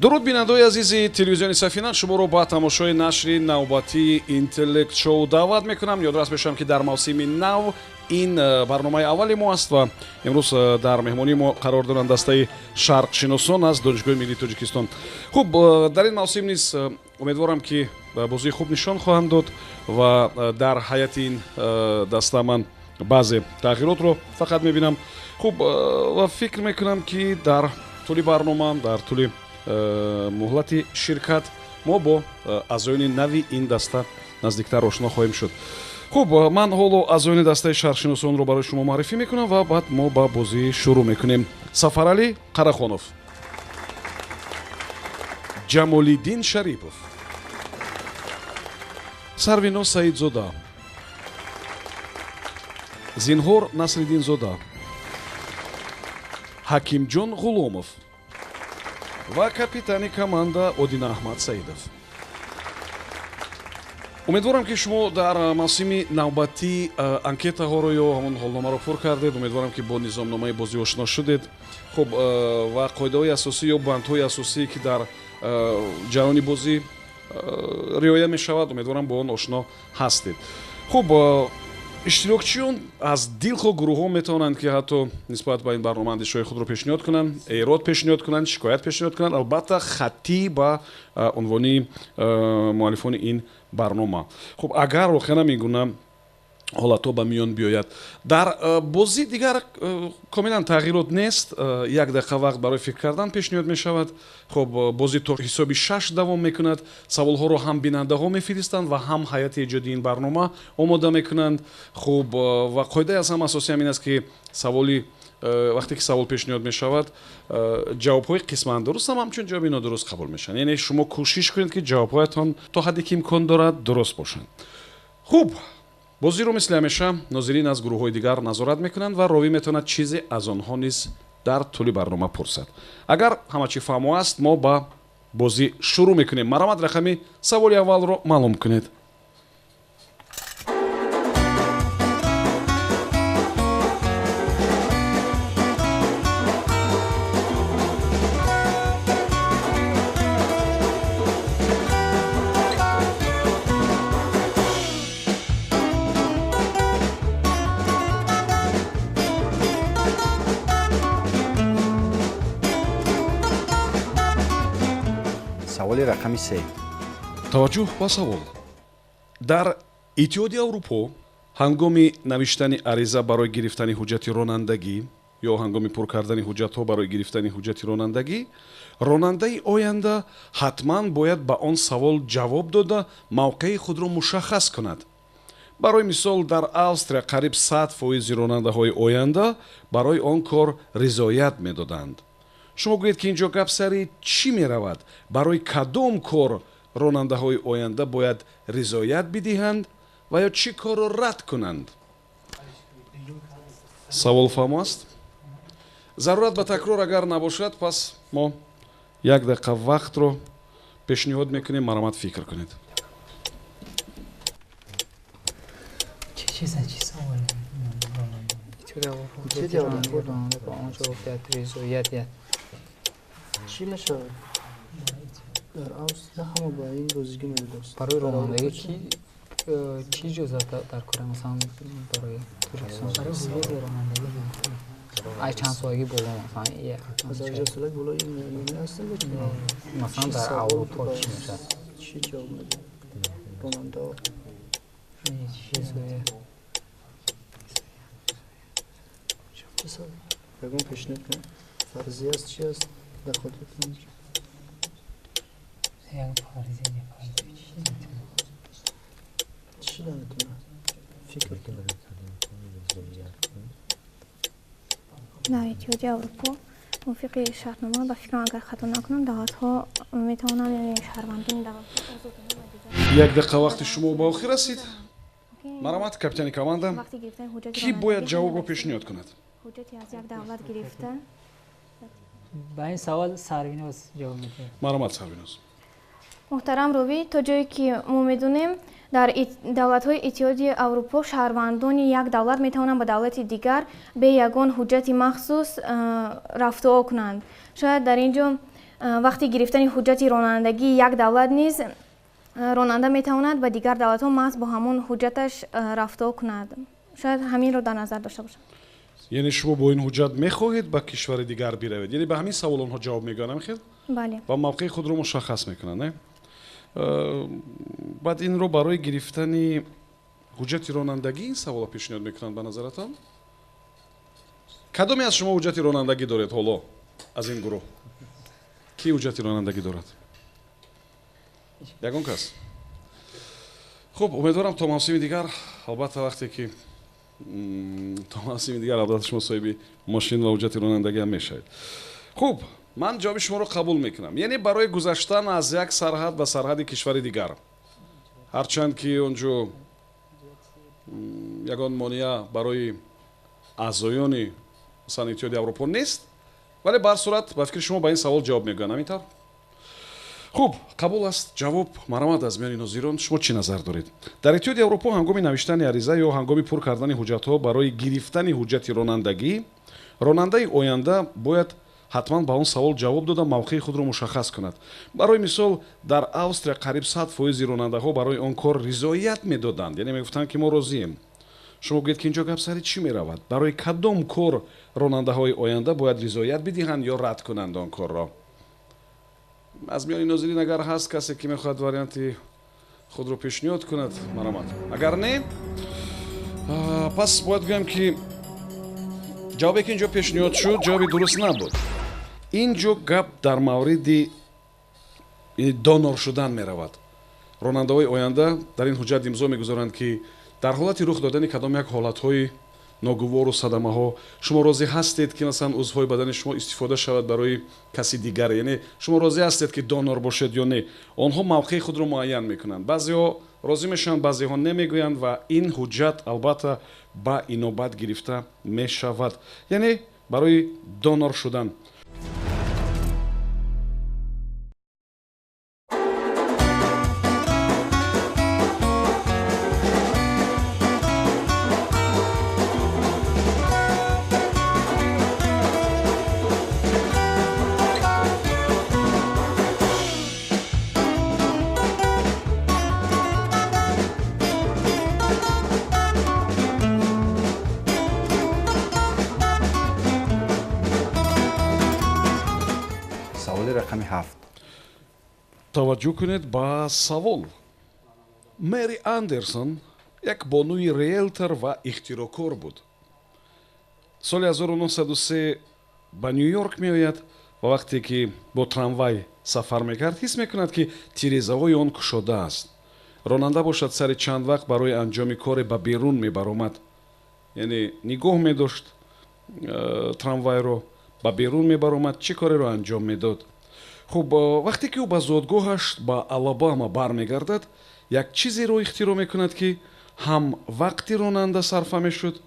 Дуруд, бинандаои азизи телевизиони Сафина, шуморо ба тамошои нашри навбатии Интеллект Шоу даъват мекунам. Ёдрас мешавам, ки дар мавсими нав ин барномаи аввали мо аст ва имрӯз дар меҳмонии мо қарор доранд дастаи шарқшиносон аз Донишгоҳи миллии Тоҷикистон. Хуб, дар ин мавсим низ умедворам, ки бозии хуб нишон хоҳанд дод ва дар ҳайати ин даста ман баъзе тағйиротро фақат мебинам. Хуб, ва фикр мекунам, ки дар тӯли барнома, дар тӯли муҳлати ширкат мо бо аъзоёни нави ин даста наздиктар ошно хоҳем шуд. Хуб, ман ҳоло аъзоёни дастаи шарқшиносонро барои шумо муаррифӣ мекунам ва баъд мо ба бозӣ шурӯъ мекунем. Сафаралӣ Қарахонов, Ҷамолиддин Шарипов, Сарвино Саидзода, Зинҳор Насриддинзода, Ҳакимҷон Ғуломов ва капитани команда Одина Аҳмад Саидов. Умедворам, ки шумо дар мавсими навбатӣ анкетаҳоро ё ҳамон ҳолномаро пур кардед. Умедворам, ки бо низомномаи бозӣ ошно шудед. Хуб, ва қоидаҳои асосӣ ё бандҳои асосие, ки дар ҷараёни бозӣ риоя мешавад, умедворам, бо он ошно ҳастед. Хуб, иштирокчиён аз дилхоҳ гурӯҳҳо метавонанд, ки ҳатто нисбат ба ин барнома андешаҳои худро пешниҳод кунанд, эрод пешниҳод кунанд, шикоят пешниҳод кунанд, албатта, хаттӣ ба унвони муаллифони ин барнома. Хуб, агар воқеан ин гуна ҳолатҳо ба миён биёяд. Дар бозӣ дигар комилан тағйирот нест. Як дақиқа вақт барои фикр кардан пешниҳод мешавад. Хуб, бозӣ то ҳисоби шаш давом мекунад. Саволҳоро ҳам бинандаҳо мефиристанд ва ҳам ҳайати эҷодии ин барнома омода мекунанд. Хуб, ва қоидаи аз ҳама асосӣ ҳам ин аст, ки саволи вақте ки савол пешниҳод мешавад, ҷавобҳои қисман дуруст ҳам ҳамчун ҷавоби нодуруст қабул мешаванд. Яъне шумо кӯшиш кунед, ки ҷавобҳоятон то ҳадде ки имкон дорад дуруст бошанд. Хуб, бозиро мисли ҳамеша нозирин аз гурӯҳҳои дигар назорат мекунанд ва ровӣ метавонад чизе аз онҳо низ дар тӯли барнома пурсад. Агар ҳама чӣ фаҳмо аст, мо ба бозӣ шурӯъ мекунем. Марҳамат, рақами саволи аввалро маълум кунед. Саволи рақами се. Таваҷҷӯҳ ба савол. Дар Иттиҳоди Аврупо ҳангоми навиштани ариза барои гирифтани ҳуҷҷати ронандагӣ ё ҳангоми пур кардани ҳуҷҷатҳо барои гирифтани ҳуҷҷати ронандагӣ ронандаи оянда ҳатман бояд ба он савол ҷавоб дода, мавқеи худро мушаххас кунад. Барои мисол, дар Австрия қариб 100 фоизи ронандаҳои оянда барои он кор ризоят медоданд. Шумо гӯед, ки ин ҷо гап сари чӣ меравад? Барои кадом кор ронандаҳои оянда бояд ризоят бидиҳанд ва ё чӣ корро рад кунанд? Савол фаҳмо аст? Зарурат ба такрор агар набошад, пас мо як дақиқа вақтро пешниҳод мекунем. Марҳамат, фикр кунед. Чӣ чиза, чӣ савол? Иттиҳоди Аврупо. Иттиҳоди Аврупо. Ронанда ба он ҷавоб диҳад, ризоят диҳад. Чӣ мешавад? Дар Австрия ҳама ба ин розигӣ медодааст. Барои ронандагӣ чӣ иҷозат дар кора, масалан, барои Тоҷикистон, барои ҳуҷҷати ронандагӣ ай чанд солагӣ боло, масалан? Аз 18 солагӣ боло ин монеа аст ё чӣ? Масалан, Чӣ дар савол Аврупо ба чӣ мешавад? Чӣ ҷавоб медиҳад ронандаҳо? Чӣ ризоят? Чӣ савол? Ягон пешниҳод кунед. Фарзия аст, чи аст, дар хотиртон? Як фарзия, не фарзия, чӣ чиз метавонад? Чӣ наметавонад? Фикр кунед. Дар Иттиҳоди Аврупо мувофиқи шартнома, ба фикрам, агар хато накунам, давлатҳо метавонанд, яъне шаҳрвандони давлатҳо озодона ба дигар Як дақиқа вақти шумо ба охир расид. Марҳамат, капитани команда. Вақти гирифтани ҳуҷҷати Кӣ бояд ронандагӣ ҷавобро ҳама пешниҳод кунад? ҳуҷҷати аз як давлат гирифта. Ба ин савол Сарвиноз ҷавоб медиҳад. Марҳамат, Сарвиноз. Муҳтарам ровӣ, то ҷое ки мо медонем, дар давлатҳои Иттиҳоди Аврупо шаҳрвандони як давлат метавонанд ба давлати дигар бе ягон ҳуҷҷати махсус рафтуо кунанд. Шояд дар ин ҷо Вақти гирифтани ҳуҷҷати ронандагии як давлат низ ронанда метавонад ба дигар давлатҳо маҳз бо ҳамон ҳуҷҷаташ рафто кунад. Шояд ҳаминро дар назар дошта бошад. Яъне шумо бо ин ҳуҷҷат мехоҳед ба кишвари дигар биравед? Яъне ба ҳамин савол онҳо ҷавоб мегӯянд, ҳамин хел? Бале. Ва мавқеи худро мушаххас мекунанд, не? Баъд инро барои гирифтани ҳуҷҷати ронандагӣ ин саволро пешниҳод мекунанд ба назаратон? Кадоме аз шумо ҳуҷҷати ронандагӣ доред ҳоло аз ин гурӯҳ? Ки ҳуҷҷати ронандагӣ дорад? Ягон кас? Хуб, умедворам то мавсими дигар, албатта вақте ки то мавсими дигар албатта шумо соҳиби мошин ва ҳуҷҷати ронандагӣ ҳам мешавед. Хуб, ман ҷавоби шуморо қабул мекунам. Яъне барои гузаштан аз як сарҳад ба сарҳади кишвари дигар, ҳарчанд ки он ҷо ягон монеа барои аъзоёни масалан Иттиҳоди Аврупо нест, вале ба ҳар сурат ба фикри шумо ба ин савол ҷавоб мегӯянд, ҳамин тавр? Хуб, қабул аст ҷавоб. Марҳамат, аз миёни нозирон шумо чӣ назар доред? Дар Иттиҳоди Аврупо ҳангоми навиштани ариза ё ҳангоми пур кардани ҳуҷҷатҳо барои гирифтани ҳуҷҷати ронандагӣ, ронандаи оянда бояд ҳатман ба он савол ҷавоб дода мавқеи худро мушаххас кунад. Барои мисол, дар Австрия қариб 100% ронандаҳо барои он кор ризоият медоданд, яъне мегуфтанд ки мо розием. Шумо гӯед ки инҷо гап сари чӣ меравад? Барои кадом кор ронандаҳои оянда бояд ризоият бидиҳанд ё рад кунанд он корро? Аз миёни нозирин агар ҳаст касе ки мехоҳад варианти худро пешниҳод кунад, марҳамат. Агар не, пас бояд гӯям ки ҷавобе ки инҷо пешниҳод шуд ҷавоби дуруст набуд. Инҷо гап дар мавриди донор шудан меравад. Ронандаҳои оянда дар ин ҳуҷҷат имзо мегузоранд ки дар ҳолати рух додани кадом як ҳолатҳои ногувору садамаҳо шумо розӣ ҳастед ки масалан узвҳои бадани шумо истифода шавад барои каси дигар, яъне шумо розӣ ҳастед ки донор бошед ё не. Онҳо мавқеи худро муайян мекунанд. Баъзеҳо розӣ мешаванд, баъзеҳо намегӯянд ва ин ҳуҷҷат албатта ба инобат гирифта мешавад, яъне барои донор шудан. Саволи рақами 7. Таваҷҷӯҳ кунед ба савол. Мэри Андерсон як бонуи риелтор ва ихтироъкор буд. Соли 1903 ба Ню-Йорк меояд ва вақте ки бо трамвай сафар мекард, ҳис мекунад ки тирезаҳои он кушода аст. Ронанда бошад сари чанд вақт барои анҷоми коре ба берун мебаромад, яъне нигоҳ медошт трамвайро, ба берун мебаромад, чӣ кореро анҷом медод. Хуб, вақте ки ӯ ба зодгоҳаш ба Алабама бармегардад, як чизеро ихтироъ мекунад ки ҳам вақти ронанда сарфа мешуд,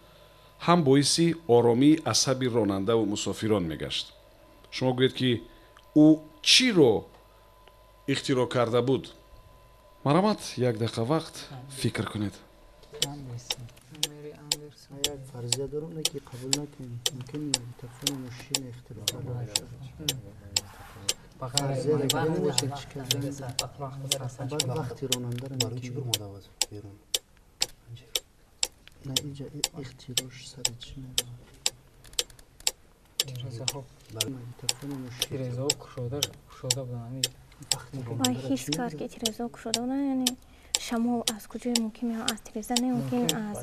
ҳам боиси оромии асаби ронандаву мусофирон мегашт. Шумо гӯед ки ӯ чиро ихтироъ карда буд? Марҳамат, як дақиқа вақт фикр кунед. Як фарзия дорам, ки қабул накунем. Мумкин магнитофони мошин ихтироъ карда бошад. Баъд вақти ронандаро барои чӣ бурмода аз берун? На, инҷа ихтироъш сари чӣ меравад? Тирезаҳо кушода буданд. Вай ҳис кард ки тирезаҳо кушода буданд, яъне шамол аз куҷое мумкин меояд? Аз тиреза не, мумкин аз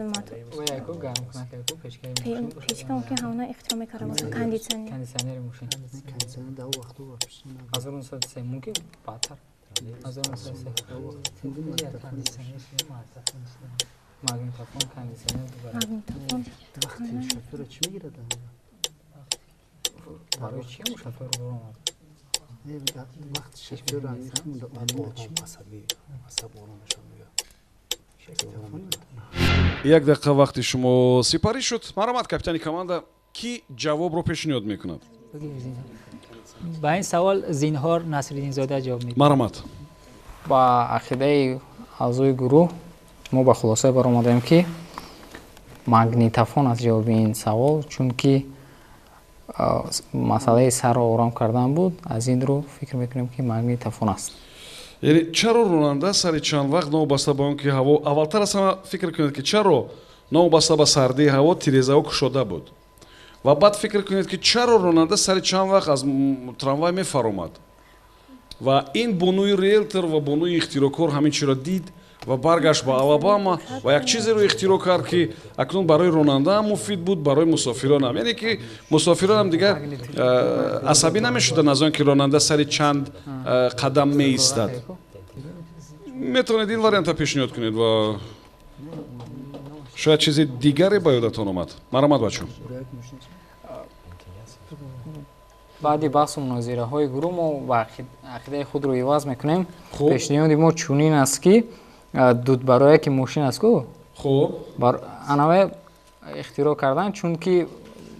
печка, мумкин ҳамона ихтироъ мекарда бошад. Кондитсионер. Кондитсионери мошин. Кондитсионер дар он вақтҳо вообще набуд. 1903 мумкин баъдтар. 1903. Магнитофон, кондитсионер. Магнитофон. Вақти шофёрро чӣ мегирад? Барои чӣ шофёр баромад? Вақти шофёрро асаб ором мешавад, мегӯяд. Як дақиқа вақти шумо сипарӣ шуд. Марҳамат, капитани команда, кӣ ҷавобро пешниҳод мекунад? Ба ин савол Зинҳор Насриддинзода ҷавоб медиҳад. Марҳамат. Ба ақидаи аъзои гурӯҳ мо ба хулоса баромадем ки магнитофон аст ҷавоби ин савол, чунки Масъалаи сарро ором кардан буд. Аз ин рӯ фикр мекунем, ки магнитофон аст. Яъне чаро ронанда сари чанд вақт, новобаста ба он ки ҳаво, аввалтар аз ҳама фикр кунед, ки чаро новобаста ба сардии ҳаво тирезаҳо кушода буд, ва баъд фикр кунед, ки чаро ронанда сари чанд вақт аз трамвай мефаромад. Ва ин бонуи риелтор ва бонуи ихтироъкор ҳамин чиро дид ва баргашт ба Алабама ва як чизеро ихтироъ кард, ки акнун барои ронандаам муфид буд, барои мусофиронам. Яъне ки мусофиронам дигар асабӣ намешуданд аз он ки ронанда сари чанд қадам меистад. Метавонед ин варианта пешниҳод кунед ва шояд чизи дигаре ба ёдатон омад. Марҳамат, бачо. Баъди баҳсу мунозираҳои гурӯҳ мо ба ақидаи худро иваз мекунем. Пешниҳоди мо чунин аст, ки дудбарое ки мошин аст ку, анаве ихтироъ кардан, чунки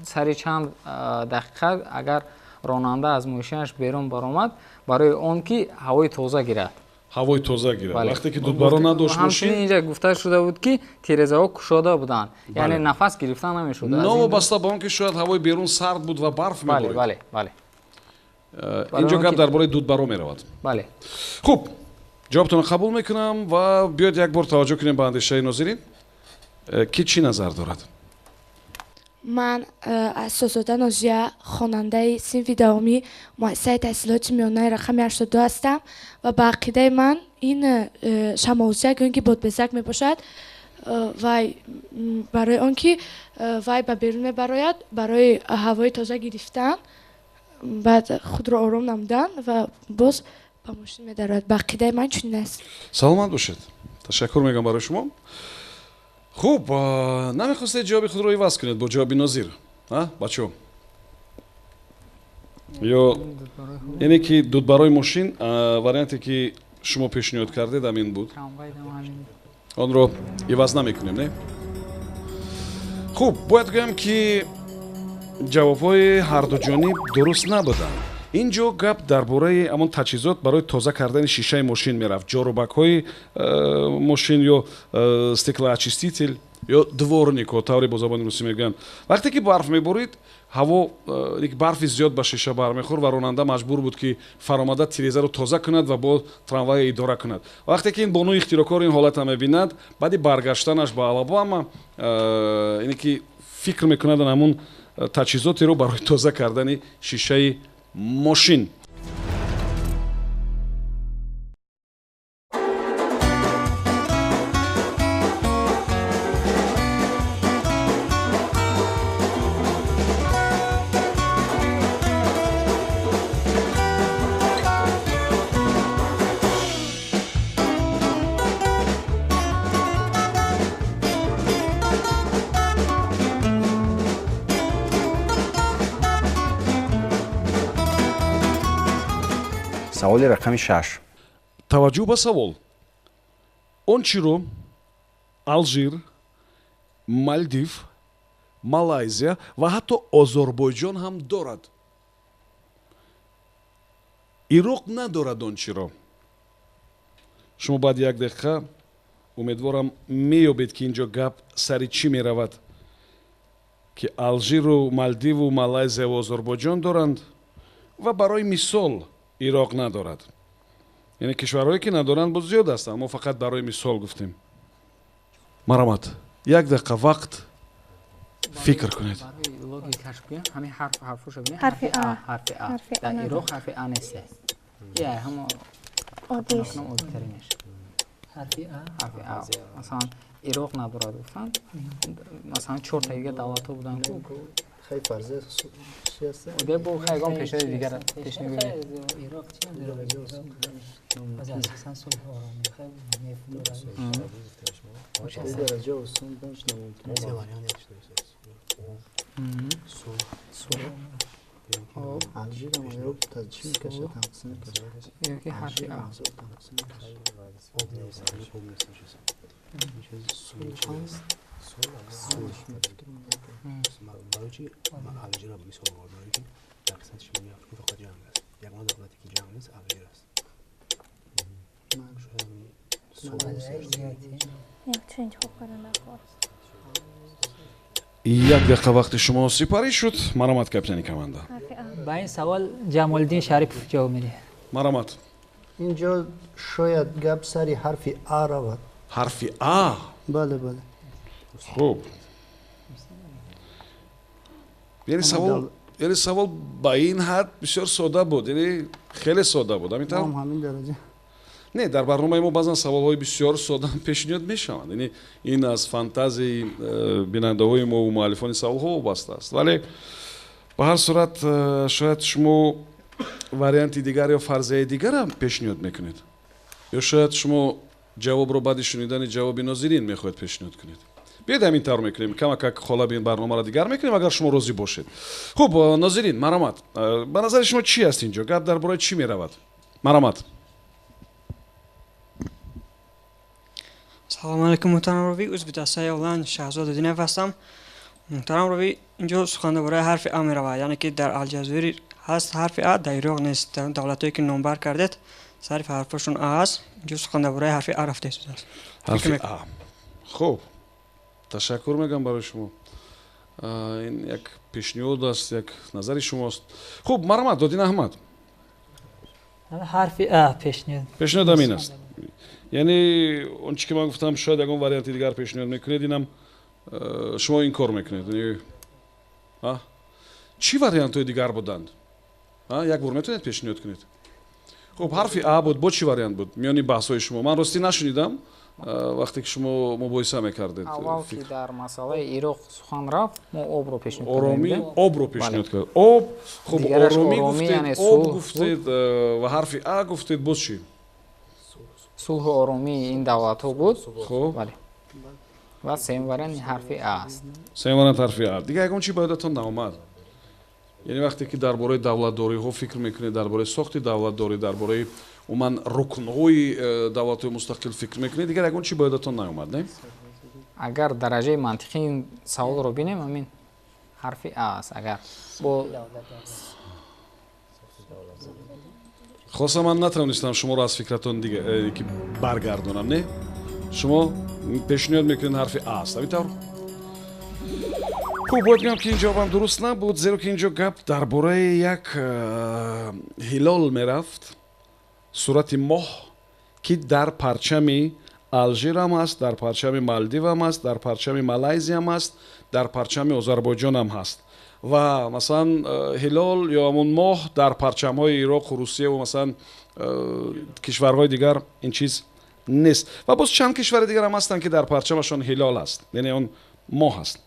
сари чанд дақиқа агар ронанда аз мошинаш берун баромад, барои он ки ҳавои тоза гирад. Ҳавои тоза гирад. Вақте ки дудбаро надошт мошин, ҳамчунин инҷа гуфта шуда буд, ки тирезаҳо кушода буданд, яъне нафас гирифта намешуд. Новобаста ба он ки шояд ҳавои берун сард буд ва барф меборид. Бале, бале. Инҷо гап дар бораи дудбаро меравад. Бале. Хуб, ҷавобтонро қабул мекунам ва биёед як бор таваҷҷӯҳ кунем ба андешаи нозирин, ки чӣ назар дорад. Ман Асосзода Нозия, хонандаи синфи давомии муассисаи таҳсилоти миёнаи рақами 82 ҳастам ва ба ақидаи ман ин шамолзак ё ин ки бодбезак мебошад. Вай барои он ки вай ба берун мебарояд барои ҳавои тоза гирифтан, баъд худро ором намудан ва боз ба мошин медарояд. Ба ақидаи ман чунин аст. Саломат бошед, ташаккур мегӯям барои шумо. Хуб, намехостед ҷавоби худро иваз кунед бо ҷавоби нозир, бачаҳо? Ё яъне ки дудбарои мошин варианте ки шумо пешниҳод кардед ҳамин буд, онро иваз намекунем, не? Хуб, бояд гӯям, ки ҷавобҳои ҳарду ҷониб дуруст набуданд. Ин ҷо гап дар бораи ҳамон таҷҳизот барои тоза кардани шишаи мошин мерафт, ҷорубакҳои мошин ё стеклоочиститель ё дворникҳо, тавре бо забони русӣ мегӯянд. Вақте ки барф меборид, ҳаво барфи зиёд ба шиша бармехӯрд ва ронанда маҷбур буд, ки фаромада тирезаро тоза кунад ва бо трамвая идора кунад. Вақте ки ин бонуи ихтироъкор ин ҳолатро мебинад, баъди баргаштанаш ба Алабама, ине ки фикр мекунад ҳамон таҷҳизотеро барои тоза кардани шишаи мошин. Саволи рақами 6. Таваҷҷӯҳ ба савол. Он чиро Алжир, Малдив, Малайзия ва ҳатто Озарбойҷон ҳам дорад, Ироқ надорад он чиро? Шумо баъди як дақиқа, умедворам, меёбед, ки ин ҷо гап сари чӣ меравад, ки Алжиру Малдиву Малайзия ва Озарбойҷон доранд ва барои мисол Ироқ надорад. Яъне кишварҳое ки надоранд боз зиёд ҳастанд, мо фақат барои мисол гуфтем. Марҳамат, як дақиқа вақт фикр кунед. Ҳарфи А. Ҳарфи А. Дар Ироқ ҳарфи А нест. Ҳамо оддитаринаш. Ҳарфи А. Ҳарфи А. Масалан, Ироқ надорад гуфтанд. Масалан, чорта дигар давлатҳо буданд ку. Хай фарзе чи аст? Де бо хайгон пешниҳоди дигар пешниҳод. Ироқ чи надорад? Аз асосан сулҳ оромӣ хай нефт дорад. Дараҷа осон данш намумкин. Се вариант як шуда аст. Сулҳ. Алжир ам Ироқ та чӣ мекашад, танқисӣ мекашад. Ёки ҳарфи А. Танқисӣ мекашад. Об нест, об нест. Барои чи Алжирро мисол овард? Барои ки дар қисмати шимоли Африка фақат ҷанг аст. Ягона давлате ки ҷанг нест, Алжир аст. Як чиз интихоб кардан дар кор. Як дақиқа вақти шумо сипарӣ шуд. Марамат, капитани команда. Ба ин савол Ҷамолиддин Шарипов ҷавоб медиҳад. Марамат. Инҷо шояд гап сари ҳарфи А равад. Ҳарфи А? Бале, бале. Хуб. Яъне савол ба ин ҳад бисёр сода буд, яъне хеле сода буд, ҳамин тавр? Ҳамин дараҷа. Не, дар барномаи мо баъзан саволҳои бисёр сода пешниҳод мешаванд. Яъне ин аз фантазияи бинандаҳои мо ва муаллифони саволҳо вобаста аст. Вале ба ҳар сурат шояд шумо варианти дигар ё фарзияи дигарам пешниҳод мекунед, ё шояд шумо ҷавобро баъди шунидани ҷавоби нозирин мехоҳед пешниҳод кунед. Биёед ҳамин тавр мекунем, камакак қолаби ин барномаро дигар мекунем, агар шумо розӣ бошед. Хуб, нозирин, марамат, ба назари шумо чӣ аст инҷо? Гап дар бораи чӣ меравад? Марамат. Салом алейкум, муҳтарам ровӣ. Узви дастаи онлайн Шаҳзод Одинов ҳастам. Муҳтарам ровӣ, инҷо сухан дар бораи ҳарфи А меравад, яъне ки дар Алҷазоир ҳаст ҳарфи А, дар Ироқ нест. Давлатҳое ки номбар кардед, сарфи ҳарфҳошон А аст. Инҷо сухан дар бораи ҳарфи А рафта истодааст. Ҳарфи А. Хуб, ташаккур мегӯям барои шумо. Ин як пешниҳод аст, як назари шумост. Хуб, марамат, Додин Аҳмад. Ҳарфи А пешниҳод. Пешниҳод ҳамин аст. Яъне он чӣ ки ман гуфтам, шояд ягон варианти дигар пешниҳод мекунед, инам шумо ин кор мекунед. Чӣ вариантҳои дигар буданд? Як бор метавонед пешниҳод кунед? Хуб, ҳарфи А буд, бо чӣ вариант буд миёни баҳсҳои шумо? Ман ростӣ нашунидам вақте ки шумо мубоҳиса мекардед. Аввал ки дар масъалаи Ироқ сухан рафт, мо обро пешниҳод кардем. Оромӣ, обро пешниҳод кард. Об, хуб, оромӣ гуфтед, об гуфтед ва ҳарфи А гуфтед, боз чӣ? Сулҳу оромии ин давлатҳо буд. Хуб. Бале. Ва сеюм вариант ҳарфи А аст. Сеюм вариант ҳарфи А. Дигар ягон чӣ ба ёдатон наомад? Яъне вақте ки дар бораи давлатдориҳо фикр мекунед, дар бораи сохти давлатдорӣ, дар бораи умуман рукнҳои давлатҳои мустақил фикр мекунед, дигар ягон чӣ ба ёдатон наомад, не? Агар дараҷаи мантиқии ин саволро бинем, ҳамин ҳарфи А аст. Агар бо хулоса ман натавонистам шуморо аз фикратон ки баргардонам, не? Шумо пешниҳод мекунед ҳарфи А аст, ҳамин тавр? Хуб, бояд гӯям ки ин ҷавобам дуруст набуд, зеро ки инҷо гап дар бораи як ҳилол мерафт, сурати моҳ, ки дар парчами Алжирам аст, дар парчами Малдивам аст, дар парчами Малайзиям аст, дар парчами Озарбойҷонам ҳаст. Ва масалан ҳилол ё ҳамон моҳ дар парчамҳои Ироқу Русия ва масалан кишварҳои дигар ин чиз нест. Ва боз чанд кишвари дигарам ҳастанд, ки дар парчамашон ҳилол аст, яъне он моҳ аст.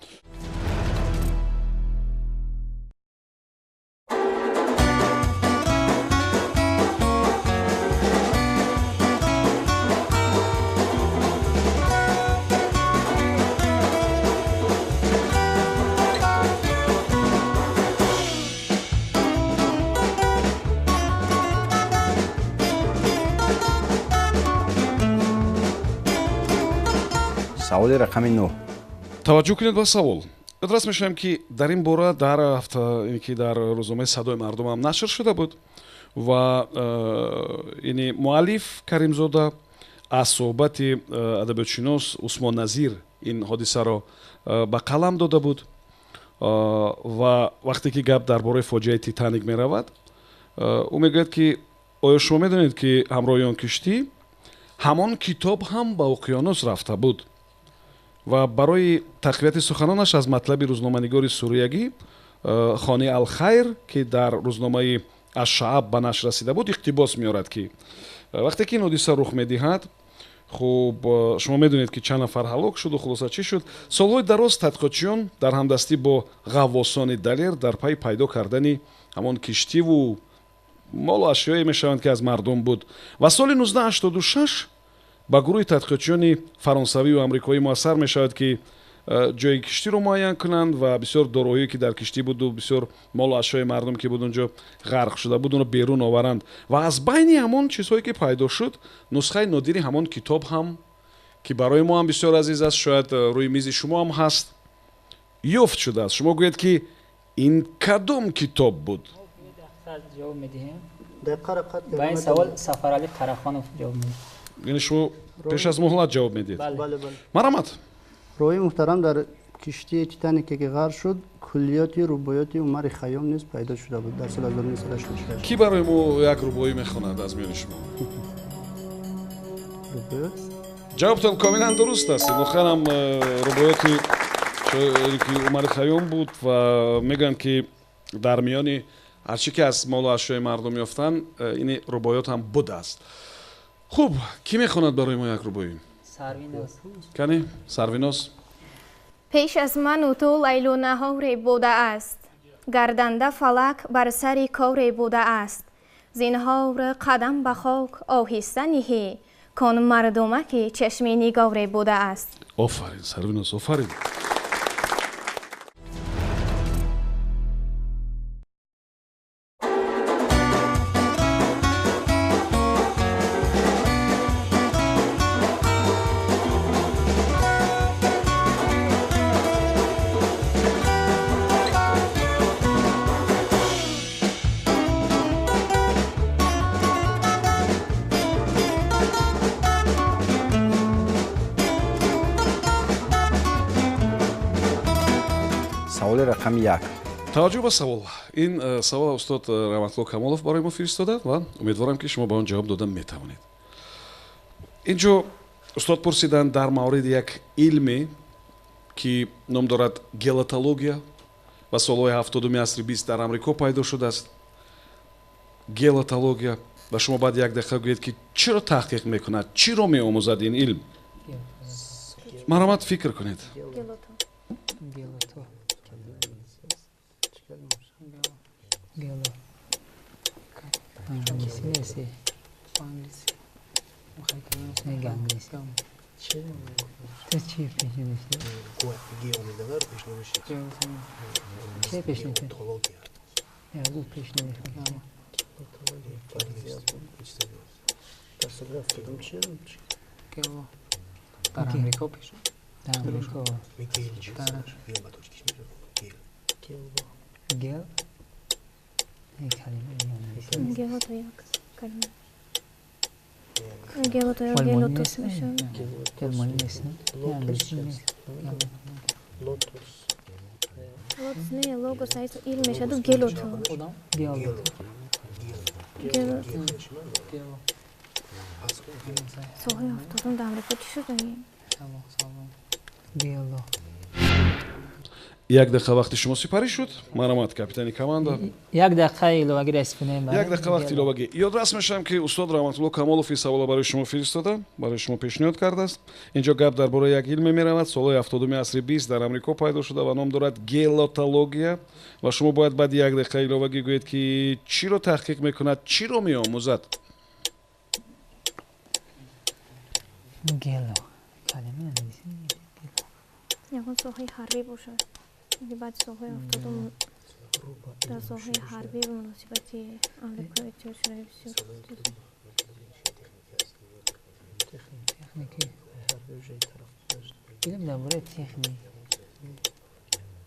Саволи рақами 9. Таваҷҷӯҳ кунед ба савол. Ёдрас мешавем, ки дар ин бора дар ҳафта, ки дар рӯзномаи Садои мардум ҳам нашр шуда буд ва ини муаллиф Каримзода аз суҳбати адабиётшинос Усмон Назир ин ҳодисаро ба қалам дода буд ва вақте ки гап дар бораи фоҷиаи Титаник меравад, ӯ мегӯяд, ки оё шумо медонед, ки ҳамроҳи он киштӣ ҳамон китоб ҳам ба уқёнус рафта буд? Ва барои тақвияти суханонаш аз матлаби рӯзноманигори суриягӣ Хони Алхайр, ки дар рӯзномаи Ашшааб ба нашр расида буд, иқтибос меорад, ки вақте ки ин ҳодиса рух медиҳад, хуб, шумо медонед, ки чанд нафар ҳалок шуду хулоса чӣ шуд. Солҳои дароз тадқиқотчиён дар ҳамдастӣ бо ғаввосони далер дар пайи пайдо кардани ҳамон киштиву молу ашёе мешаванд, ки аз мардум буд. Ва соли 1986 ба гурӯҳи тадқиқотчиёни фаронсавию амрикоӣ муассар мешавад, ки ҷои киштиро муайян кунанд ва бисёр дороҳие, ки дар киштӣ буду бисёр молу ашёи мардум, ки буд онҷо ғарқ шуда буд, онро берун оваранд. Ва аз байни ҳамон чизҳое, ки пайдо шуд, нусхаи нодири ҳамон китоб ҳам, ки барои мо ҳам бисёр азиз аст, шояд рӯи мизи шумо ҳам ҳаст, ёфт шудааст. Шумо гӯед, ки ин кадом китоб буд? Ҷавоб медиҳем. Ба ин савол Сафарали Қарахонов ҷавоб медиҳад. Яъне шумо пеш аз муҳлат ҷавоб медиҳед? Бале, бале. Марамат. Роҳи муҳтарам, дар Киштии Титанике ки ғарқ шуд, куллиёти рубоёти Умари Хайём низ пайдо шуда буд дар соли 1986. Кӣ барои мо як рубоӣ мехонад аз миёни шумо? Рубоёт? Ҷавобтон комилан дуруст аст. Воқеан ҳам рубоёти ки Умари Хайём буд ва мегӯянд, ки дар миёни ҳарчи ки аз молу ашёи мардум ёфтанд, ини рубоёт ҳам будааст. Хуб, кӣ мехонад барои мо як рубоӣ? Сарвиноз. Кани? Сарвиноз. Пеш аз ману ту лайлу наҳоре будааст, гарданда фалак бар сари коре будааст. Зинҳор қадам ба хок оҳиста ниҳӣ, кон мардумаки чашми нигоре будааст. Офарин, Сарвиноз, офарин. Саволи рақами 1. Таваҷҷӯҳ ба савол. Ин савол устод Раҳматулло Камолов барои мо фиристода ва умедворам, ки шумо ба он ҷавоб дода метавонед. Инҷо устод пурсиданд дар мавриди як илме, ки ном дорад гелотология ва солҳои 70-уми асри 20 дар Амрико пайдо шудааст. Гелотология. Ва шумо баъд як дақиқа гӯед, ки чиро таҳқиқ мекунад, чиро меомӯзад ин илм. Марҳамат, фикр кунед. Гелото як калима. Гелото ё гелотус мешавад. Лотос. Лотос не, логос айсо илм мешавад, гелото. Гелото. Солҳои 70-ум дар Амрико чӣ шудаги? Гело. Як дақиқа вақти шумо сипарӣ шуд. Марҳамат, капитани команда. Як дақиқа иловагӣ расифунем. Як дақиқа вақти иловагӣ. Ёдрас мешавам, ки устод Раҳматулло Камолов ин саволро барои шумо фиристода, барои шумо пешниҳод кардааст. Инҷо гап дар бораи як илме меравад, солҳои 70-уми асри 20 дар Амрико пайдо шуда ва ном дорад гелотология. Ва шумо бояд баъди як дақиқа иловагӣ гӯед, ки чиро таҳқиқ мекунад, чиро меомӯзад. Гело. Калима ягон соҳаи ҳарбӣ бошад. Баъди солҳои 70-ум дар соҳаи ҳарбӣ муносибати Амрико иттиҳод шуда бисёр. Илм дар бораи техник.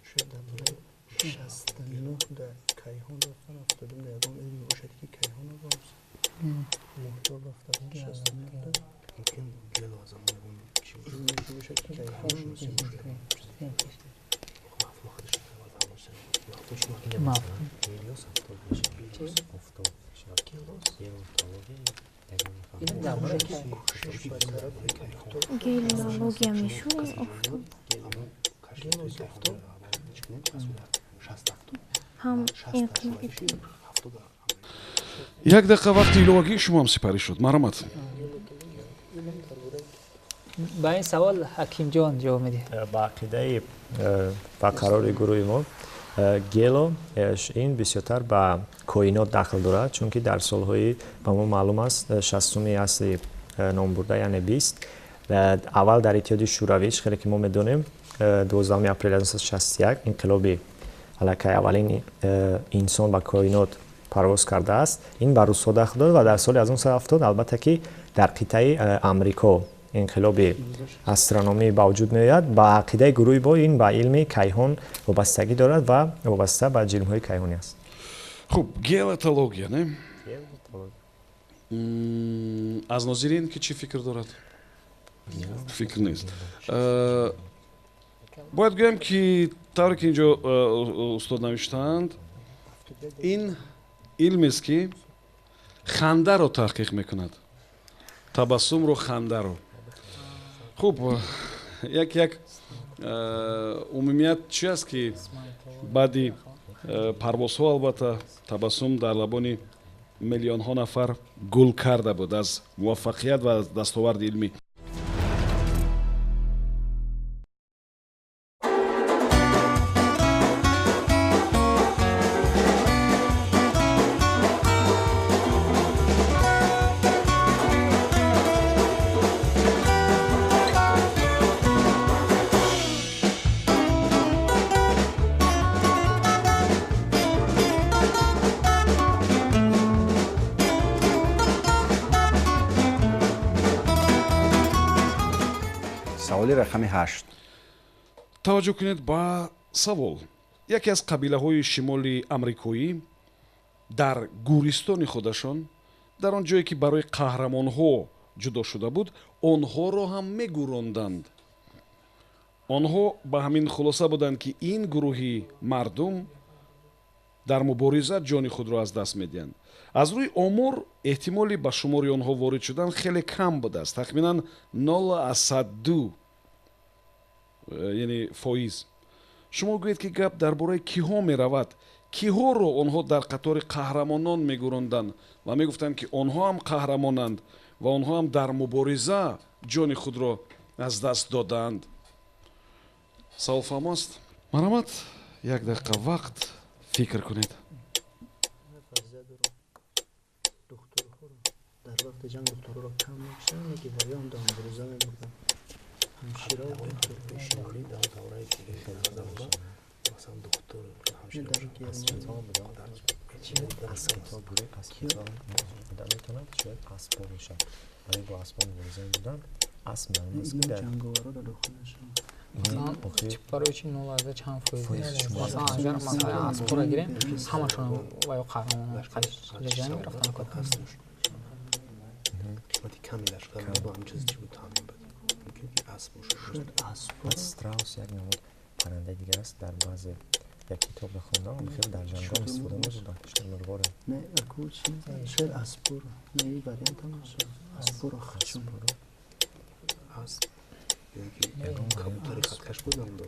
Шояд дар бораи 69 дар кайҳон рафтан, 70-ум дар ягон илме бошад, ки кайҳон боз моҳтоб рафтан 69 дар. Мумкин гело аз ҳамон ягон чи бошад, ки кайҳон Гелология мешуд офтоб. Ҳам инқилоб. Як дақиқа вақти иловагии шумо ҳам сипарӣ шуд. Марҳамат. Ба ин савол Ҳакимҷон ҷавоб медиҳад. Ба ақидаи ва қарори гурӯҳи мо, гело ин бисёртар ба коинот дахл дорад, чунки дар солҳои ба мо маълум аст 60-уми асри номбурда, яъне 20, аввал дар Иттиҳоди Шӯравӣ, хеле ки мо медонем, 12 апрели 1961 инқилоби аллакай аввалин инсон ба коинот парвоз кардааст. Ин ба русҳо дахл дорад ва дар соли 1970 албатта ки дар қитъаи Амрико инқилоби астрономӣ ба вуҷуд меояд. Ба ақидаи гурӯҳи бо ин ба илми кайҳон вобастагӣ дорад ва вобаста ба ҷирмҳои кайҳонӣ аст. Хуб, гелотология, не? Аз нозирин ки чӣ фикр дорад? Фикр нест. Бояд гӯям, ки тавре ки инҷо устод навиштаанд, ин илмест, ки хандаро таҳқиқ мекунад, табассумро, хандаро. Хуб, як умумият чи аст, ки баъди парвозҳо албатта табассум дар лабони миллионҳо нафар гул карда буд аз муваффақият ва аз дастоварди илмӣ. Саволи рақами 8. Таваҷҷӯҳ кунед ба савол. Яке аз қабилаҳои шимоли амрикоӣ дар гӯристони худашон, дар он ҷое ки барои қаҳрамонҳо ҷудо шуда буд, онҳоро ҳам мегӯронданд. Онҳо ба ҳамин хулоса буданд, ки ин гурӯҳи мардум дар мубориза ҷони худро аз даст медиҳанд. Аз рӯи омор эҳтимоли ба шумори онҳо ворид шудан хеле кам будааст, тахминан 0,2, яъне фоиз. Шумо гӯед, ки гап дар бораи киҳо меравад, киҳоро онҳо дар қатори қаҳрамонон мегӯронданд ва мегуфтанд, ки онҳо ҳам қаҳрамонанд ва онҳо ҳам дар мубориза ҷони худро аз даст додаанд. Савол фаҳмо аст? Марҳамат, як дақиқа вақт фикр кунед. Дар вақти ҷанг духтурҳоро кам мекушанд, лекин ваён дар мубориза мебурданд. Ҳамшира шимолӣ дар давраи масалан духтур метавонад, шояд аспҳо бошад. Барои бо аспҳо мубориза мебурданд. Асп маълум аст, ки дар ҷанговарҳо дар дохилашон. Барои чи нол азда чанд фоиз? Масалан, агар масалан аспҳоро гирем, ҳамашон ва ё қаҳрамонон ҷанг рафтан. Қисмати ками лашкар бо ҳамин чиз чи буд, таъмин буд. Мумкин ки асп бошад. Баъд страус як намуд паррандаи дигар аст. Дар баъзе як китоб мехондам, хеле дар ҷангҳо истифода мебурданд, шутурмурғоро. Не, аку чи, шояд аспоро. Не, ин вариант ҳам шояд аспоро хачун. Асп ё ки ягон кабутари хаткаш буданд.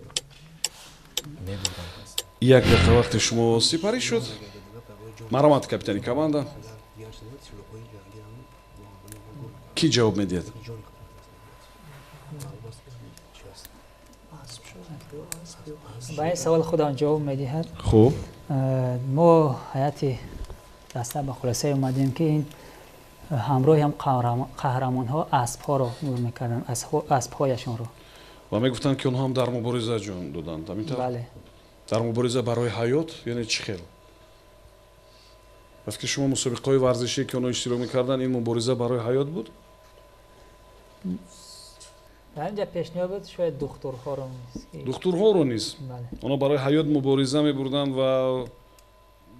Мебурданд. Як дақиқа вақти шумо сипарӣ шуд. Марҳамат, капитани команда. Кӣ ҷавоб медиҳад? Ба ин савол худам ҷавоб медиҳад. Хуб. Мо ҳайати даста ба хулосае омадем, ки ин ҳамроҳи ҳам қаҳрамонҳо аспҳоро нур мекарданд, аспҳояшонро. Ва мегуфтанд, ки онҳо ҳам дар мубориза ҷон доданд, ҳамин тавр? Бале. Дар мубориза барои ҳаёт, яъне чӣ хел? Пас ки шумо мусобиқаҳои варзишие, ки онҳо иштирок мекарданд, ин мубориза барои ҳаёт буд? Дар инҷа пешниҳод буд, шояд духтурҳоро низ. Духтурҳоро низ? Онҳо барои ҳаёт мубориза мебурданд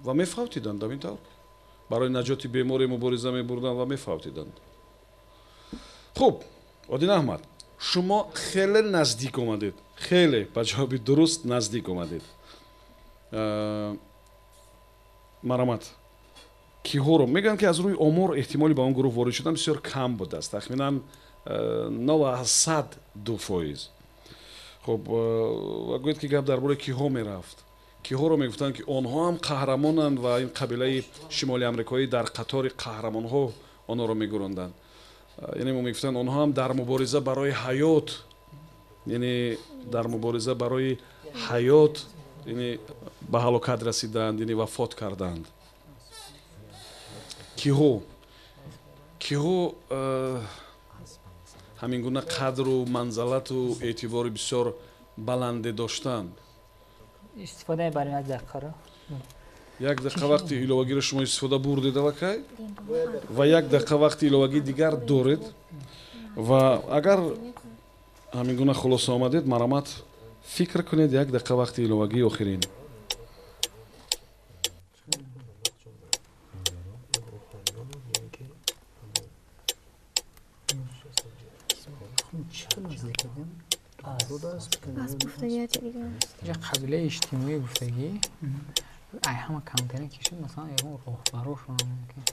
ва мефавтиданд, ҳамин тавр? Барои наҷоти беморе мубориза мебурданд ва мефавтиданд. Хуб, Один Аҳмад, шумо хеле наздик омадед, хеле ба ҷавоби дуруст наздик омадед. Марҳамат, киҳоро мегӯянд, ки аз рӯи омор эҳтимоли ба он гурӯҳ ворид шудан бисёр кам будааст, тахминан 0,2%. Хуб, ва гӯед, ки гап дар бораи киҳо мерафт, киҳоро мегуфтанд, ки онҳо ҳам қаҳрамонанд ва ин қабилаи шимоли амрикоӣ дар қатори қаҳрамонҳо онҳоро мегӯронданд. Яъне мо мегуфтанд, онҳо ҳам дар мубориза барои ҳаёт, яъне дар мубориза барои ҳаёт, яъне ба ҳалокат расиданд, яъне вафот карданд. Киҳо ҳамин гуна қадру манзалату эътибори бисёр баланде доштанд? Истифода мебарем як дақиқаро. Як дақиқа вақти иловагиро шумо истифода бурдед аллакай ва як дақиқа вақти иловагӣ дигар доред ва агар ҳамин гуна хулоса омадед, марҳамат, фикр кунед, як дақиқа вақти иловагии охирин. Қабилаи иҷтимоӣ гуфтагӣ ай ҳама камтарин кишид, масалан, ягон роҳбарошон мумкин.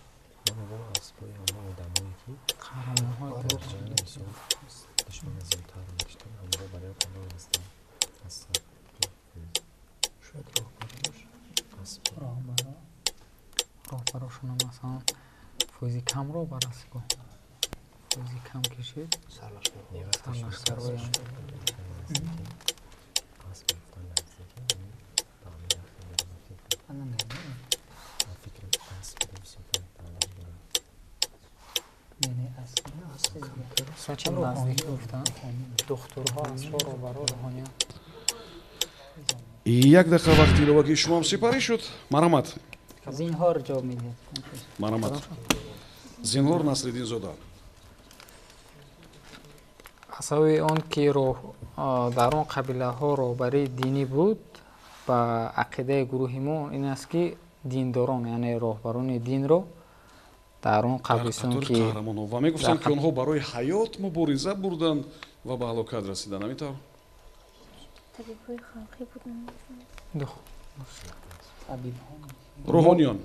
Роҳбарошона, масалан, фоизи кам роҳбар аст, фоизи кам кишид, сарлашкарҳои. Як дақиқа вақти иловагии шумоам сипарӣ шуд. Марҳамат. Зинҳор ҷавоб медиҳед. Марҳамат, Зинҳор Насриддинзода. Аз сабаби он ки дар он қабилаҳо роҳбарии динӣ буд, ба ақидаи гурӯҳи мо ин аст, ки диндорон, яъне роҳбарони динро дар он қабристон ки ва мегуфтанд, ки онҳо барои ҳаёт мубориза бурданд ва ба ҳалокат расиданд, ҳамин тавр? Табибҳои халқӣ буданд. Рӯҳониён.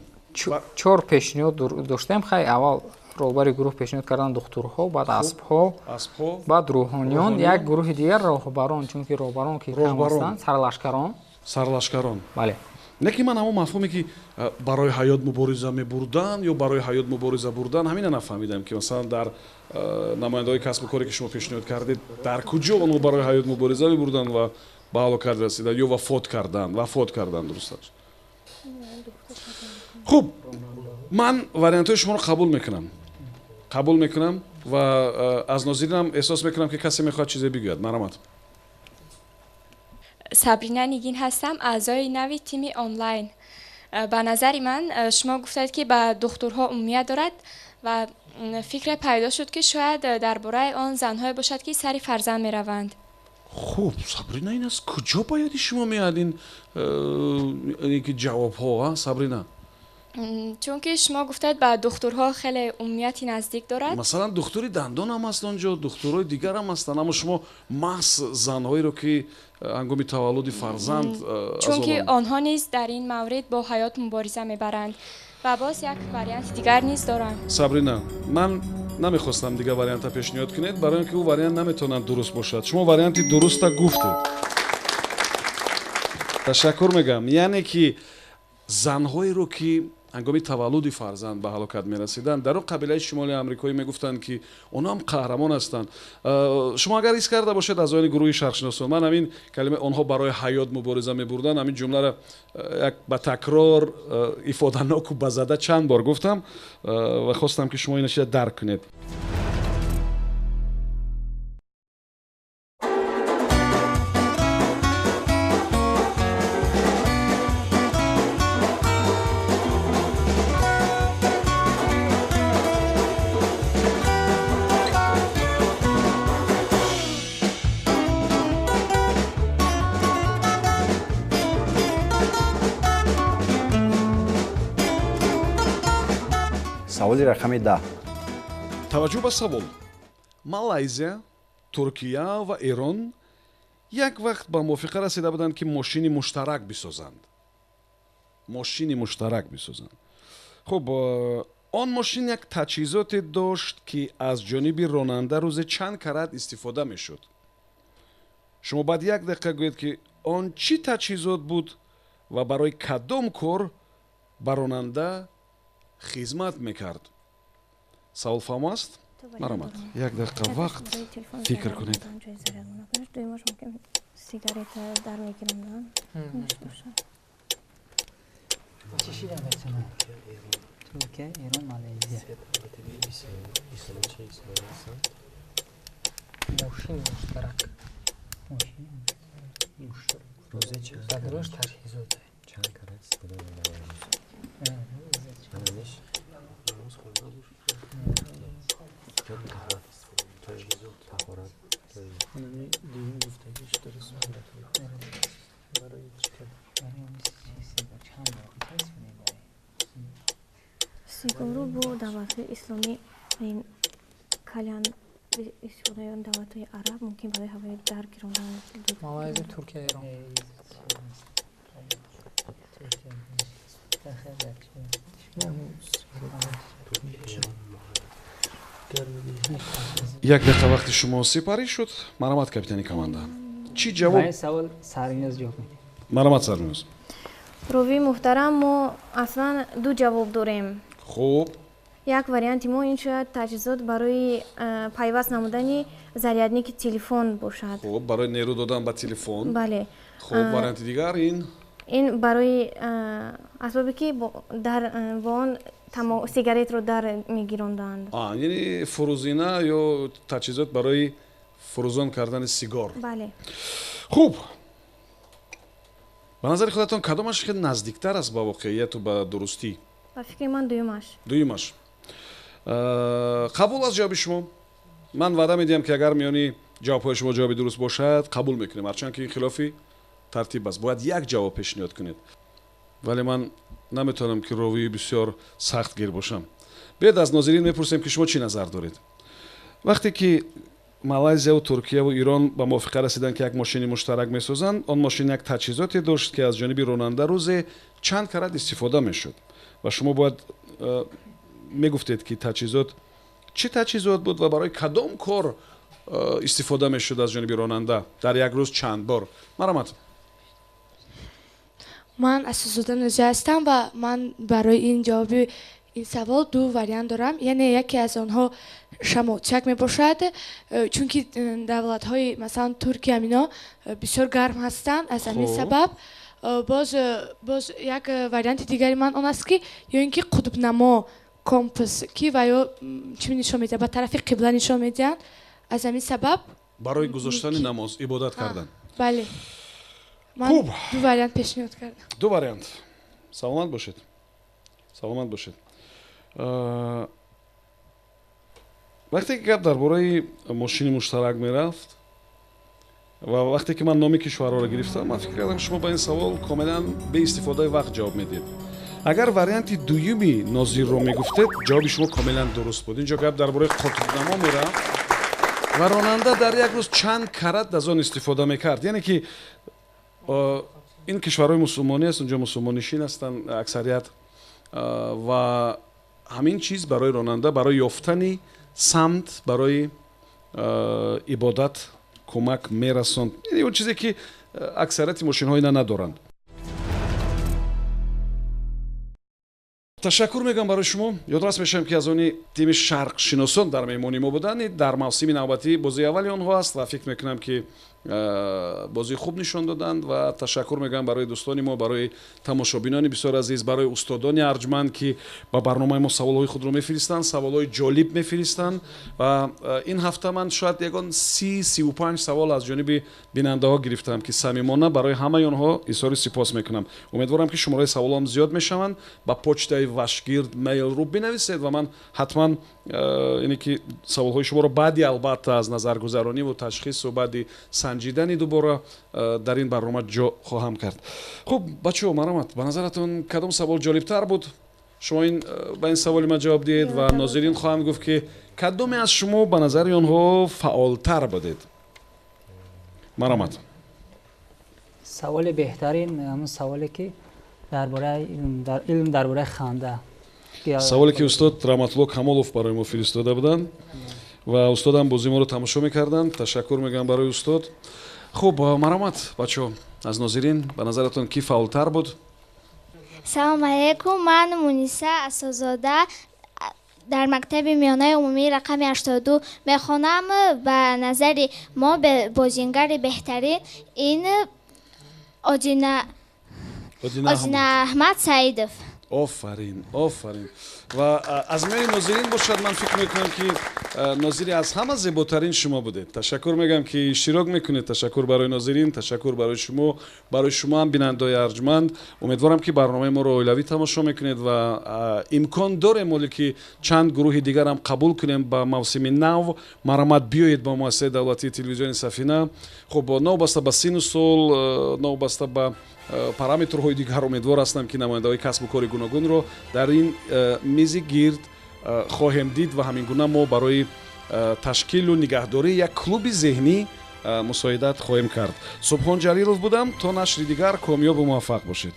Чор пешниҳод доштем. Хай, аввал роҳбари гурӯҳ пешниҳод карданд духтурҳо, баъд аспҳо, баъд рӯҳониён, як гурӯҳи дигар роҳбарон, чунки роҳбарон ки кам ҳастанд, сарлашкарон. Сарлашкарон. Бале. Не ки ман ҳамон мафҳуме, ки барои ҳаёт мубориза мебурданд ё барои ҳаёт мубориза бурдан, ҳамина нафаҳмидам, ки масалан дар намояндаҳои касбу коре, ки шумо пешниҳод кардед, дар куҷо онҳо барои ҳаёт мубориза мебурданд ва ба ҳалокат расиданд ё вафот карданд? Вафот карданд, дуруст аст. Хуб, ман вариантҳои шуморо қабул мекунам, қабул мекунам ва аз нозиринам эҳсос мекунам, ки касе мехоҳад чизе бигӯяд. Марҳамат. Сабрина Нигин ҳастам, аъзои нави тими онлайн. Ба назари ман, шумо гуфтед, ки ба духтурҳо умумият дорад, ва фикре пайдо шуд, ки шояд дар бораи он занҳое бошад, ки сари фарзанд мераванд. Хуб, Сабрина, ин аз куҷо ба ёди шумо меояд ин ки ҷавобҳо, Сабрина? Чунки шумо гуфтед, ба духтурҳо хеле умумияти наздик дорад. Масалан, духтури дандон ҳам аст онҷо, духтурҳои дигар ҳам ҳастанд, аммо шумо маҳз занҳоеро, ки ҳангоми таваллуди фарзанд. Чунки онҳо низ дар ин маврид бо ҳаёт мубориза мебаранд. Ва боз як варианти дигар низ дорам. Сабрина, ман намехостам дигар варианта пешниҳод кунед, барои он ки ӯ вариант наметавонад дуруст бошад. Шумо варианти дуруста гуфтед, ташаккур мегӯям. Яъне ки занҳоеро, ки ҳангоми таваллуди фарзанд ба ҳалокат мерасиданд, дар он қабилаи шимоли амрикоӣ мегуфтанд, ки онҳо ҳам қаҳрамон ҳастанд. Шумо агар ҳис карда бошед, аъзоёни гурӯҳи шарқшиносон, ман ҳамин калима «онҳо барои ҳаёт мубориза мебурданд», ҳамин ҷумларо як ба такрор, ифоданоку ба зада чанд бор гуфтам ва хостам, ки шумо ина чиза дарк кунед. Саволи рақами 10. Таваҷҷӯҳ ба савол. Малайзия, Туркия ва Эрон як вақт ба мувофиқа расида буданд, ки мошини муштарак бисозанд. Мошини муштарак бисозанд. Хуб, он мошин як таҷҳизоте дошт, ки аз ҷониби ронанда рӯзе чанд карат истифода мешуд. Шумо баъд як дақиқа гӯед, ки он чӣ таҷҳизот буд ва барои кадом кор ба ронанда хизмат мекард. Савол фаҳмо аст? Марҳамат, як дақиқа вақт, фикр кунед. Сигарета дар мегирам. Чӣ шида метавонад? Туркия, Эрон, Малайзия. Мошини муштарак. Муштарак таҷҳизот. Чанд карат истифода мебаранд? Сигару бо давлатҳои исломӣ, калян Истифодаи он давлатҳои араб мумкин барои ҳавои дар гирондан. Малайзия, Туркия, Эрон. Як дақиқа вақти шумо сипарӣ шуд. Марҳамат, капитани команда. Чӣ ҷавоб? Ба ин савол Сарниёз ҷавоб медиҳад. Марҳамат, Сарниёз. Ровии муҳтарам, мо аслан ду ҷавоб дорем. Хуб. Як варианти мо ин шояд таҷҳизот барои пайваст намудани зарядники телефон бошад. Хуб, барои нерӯ додан ба телефон. Бале. Хуб, варианти дигар ин? Ин барои асбобе ки дар бо он сигаретро дар мегиронданд. Яъне фурӯзина ё таҷҳизот барои фурӯзон кардани сигор. Бале. Хуб, ба назари худатон кадомаш хеле наздиктар аст ба воқеияту ба дурустӣ? Ба фикри ман дуюмаш. Дуюмаш. Қабул аст ҷавоби шумо. Ман ваъда медиҳам, ки агар миёни ҷавобҳои шумо ҷавоби дуруст бошад, қабул мекунем, ҳарчанд ки ин хилофи тартиб аст, бояд як ҷавоб пешниҳод кунед. Вале ман наметавонам ки ровии бисёр сахтгир бошам. Биёед аз нозирин мепурсем, ки шумо чӣ назар доред. Вақте ки Малайзияву Туркияву Ирон ба мувофиқа расиданд, ки як мошини муштарак месозанд, он мошин як таҷҳизоте дошт, ки аз ҷониби ронанда рӯзе чанд карат истифода мешуд ва шумо бояд мегуфтед, ки таҷҳизот чӣ таҷҳизот буд ва барои кадом кор истифода мешуд аз ҷониби ронанда дар як рӯз чанд бор. Марҳамат. Ман Асозода Нозия ҳастам ва ман барои ин ҷавоби ин савол ду вариант дорам. Яъне яке аз онҳо шамолчак мебошад, чунки давлатҳои масалан Туркия ино бисёр гарм ҳастанд, аз ҳамин сабаб. Боз як варианти дигари ман он аст, ки ё ин ки қутбнамо, компас, ки ва ё чӣ нишон медиҳад, ба тарафи қибла нишон медиҳанд, аз ҳамин сабаб барои гузоштани намоз, ибодат кардан. Бале. Ман ду вариант пешниҳод кардам. Ду вариант. Саломат бошед. Саломат бошед. Вақте ки гап дар бораи мошини муштарак мерафт ва вақте ки ман номи кишварҳоро гирифтам, ман фикр кардам, шумо ба ин савол комилан беистифодаи вақт ҷавоб медиҳед. Агар варианти дуюми нозирро мегуфтед, ҷавоби шумо комилан дуруст буд. Инҷо гап дар бораи қутбнамо мерафт ва ронанда дар як рӯз чанд карат аз он истифода мекард. Яъне ки ин кишварҳои мусулмонӣ аст, унҷо мусулмоннишин ҳастанд аксарият, ва ҳамин чиз барои ронанда барои ёфтани самт, барои ибодат кӯмак мерасонд. Яъне он чизе ки аксарияти мошинҳои на надоранд. Ташаккур мегӯям барои шумо. Ёдрас мешавем, ки аз они тими шарқшиносон дар меҳмони мо буданд. Дар мавсими навбатӣ бозии аввали онҳо аст ва фикр мекунам, ки бозии хуб нишон доданд. Ва ташаккур мегӯям барои дӯстони мо, барои тамошобинони бисёр азиз, барои устодони арҷманд, ки ба барномаи мо саволҳои худро мефиристанд, саволҳои ҷолиб мефиристанд. Ва ин ҳафта ман шояд ягон 30-35 савол аз ҷониби бинандаҳо гирифтам, ки самимона барои ҳамаи онҳо изҳори сипос мекунам. Умедворам, ки шумораи саволҳоам зиёд мешаванд. Ба почтаи вашгирд mail.ru бинависед ва ман ҳатман ине ки саволҳои шуморо баъди албатта аз назаргузарониву ташхису баъди санҷидани дубора дар ин барнома ҷо хоҳам кард. Хуб, бачаҳо, марҳамат, ба назаратон кадом савол ҷолибтар буд? Шумо ба ин саволи ман ҷавоб диҳед ва нозирин хоҳанд гуфт, ки кадоме аз шумо ба назари онҳо фаъолтар будед. Марҳамат. Саволи беҳтарин ҳамон саволе, ки дар бораи илм, дар бораи ханда. Саволе ки устод Раҳматулло Камолов барои мо фиристода буданд ва устодам бозии моро тамошо мекарданд. Ташаккур мегӯям барои устод. Хуб, марҳамат, бачаҳо, аз нозирин ба назаратон ки фаъолтар буд? Салом алейкум, ман Муниса Асозода, дар мактаби миёнаи умумии рақами 82 мехонам. Ба назари мо бозингари беҳтарин ин Одина Аҳмад Саидов. Офарин, офарин. Ва аз миёни нозирин бошад, ман фикр мекунам, ки нозири аз ҳама зеботарин шумо будед. Ташаккур мегӯям, ки иштирок мекунед. Ташаккур барои нозирин, ташаккур барои шумо, барои шумо ҳам бинандаои арҷманд. Умедворам, ки барномаи моро оилавӣ тамошо мекунед ва имкон дорем оле ки чанд гурӯҳи дигарам қабул кунем ба мавсими нав. Марҳамат, биёед ба муассисаи давлатии телевизиони Сафина. Хуб, новобаста ба сину сол, новобаста ба параметрҳои дигар, умедвор ҳастам, ки намояндаҳои касбу кори гуногунро дар ин мизи гирд хоҳем дид ва ҳамин гуна мо барои Ташкилу нигаҳдории як клуби зеҳнӣ мусоидат хоҳем кард. Субҳон Ҷалилов будам. То нашри дигар комёбу муваффақ бошед.